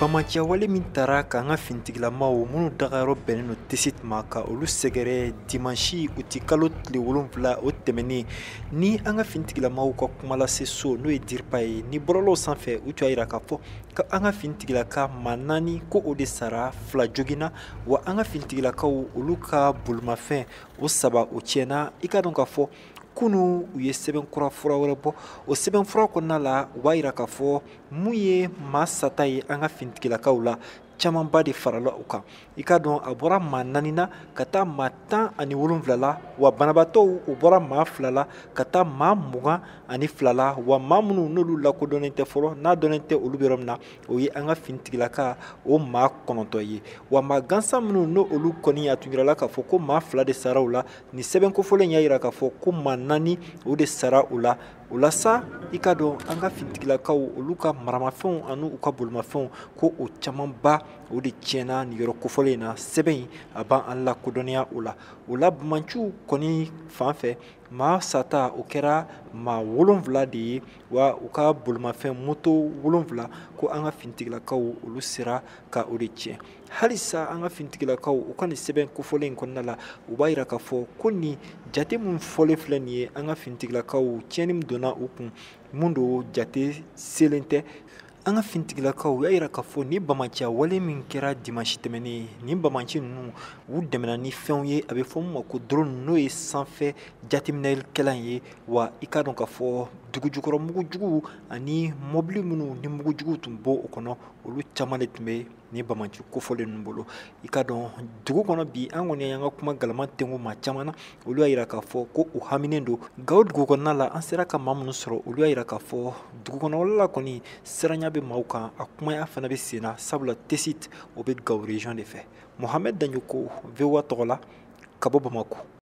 Bamanciyawale min taara k'an ka finitigilamaw minnu dagayɔrɔ bɛnnen don Tessit ma ka olu sɛgɛrɛ dimanche uti kalo tile 7 o tɛmɛnen, ni an ka finitigilamaw ka kumalase so n'o ye DIRPA ye, ni bɔlɔlɔw sanfɛ u tun y'a jira k'a fɔ ko an ka finitigilaka maa 4 ko o de sara, 2 joginna, wa an ka finitigilakaw olu ka bolimafɛn o 3 o tiɲɛna. I ka dɔn k'a fɔ kunun u ye sɛbɛnkura fura wɛrɛ bɔ. O sɛbɛnfura kɔnɔna la, u b'a jira k'a fɔ mun ye maa sata ye an ka finitigilakaw la, camanba de farala u kan. I ka dɔn a bɔra maa 4 na ka taa maa 17 la, wa banabaatɔw u bɔra maa 2 la ka taa maa 22 la, wa maa minnu n'olu lakodɔnnen tɛ fɔlɔ, n'a dɔnnen tɛ olu bɛ yɔrɔ min na, o ye an ka finitigilaka o maa 9 ye. Wa maa gansan minnu n'olu kɔni a tun jirala k'a fɔ ko maa 2 de sara u la, nin sɛbɛn kofɔlen y'a jira k'a fɔ ko maa 4 o de sara u la. O la sa, i ka dɔn an ka finitigilakaw olu ka maramafɛnw ani u ka bolimafɛnw ko o camanba o de tiɲɛna nin yɔrɔ kofɔlen in na. Sɛbɛn in a b'an lakodɔnniya o la. O la bamanciw kɔni fan fɛ, maa sata o kɛra maa 7 de ye, wa u ka bolimafɛn moto 7 ko an ka finitigilakaw olu sera ka o de tiɲɛ. Halisa an ka finitigilakaw u ka nin sɛbɛn kofɔlen in kɔnɔna la, u b'a jira k'a fɔ ko nin jate min fɔlen filɛ nin ye, an ka finitigilakaw tiɲɛni min donna u kun, mun don jate selen tɛ. An ka finitigilakaw y'a jira k'a fɔ ni bamanciya wale min kɛra dimanche tɛmɛnen, nin bamanci ninnu u dɛmɛna ni fɛnw ye, a bɛ fɔ min ma ko drone, n'o ye sanfɛ jateminɛlikɛlan ye. Wa i k'a dɔn k'a fɔ dugujukɔrɔ mugujugu ani mɔbili minnu ni mugujugu tun b'o kɔnɔ, olu caman de tun bɛ ni bamanci kofɔlen ninnu bolo. I ka dɔn dugu kɔnɔ bi, an kɔni y'an ka kuma galama tengu maa caman na, olu y'a jira k'a fɔ ko u haminen don. Gawo dugu kɔnɔna la, an sera ka maa minnu sɔrɔ, olu y'a jira k'a fɔ dugu kɔnɔla la kɔni siranya bɛ maaw kan, a kumaya fana bɛ sen na, sabula Tessit o bɛ Gawo région de fɛ. Mohamed Dagnoko, VOA tɔgɔ la, ka bɔ Bamako.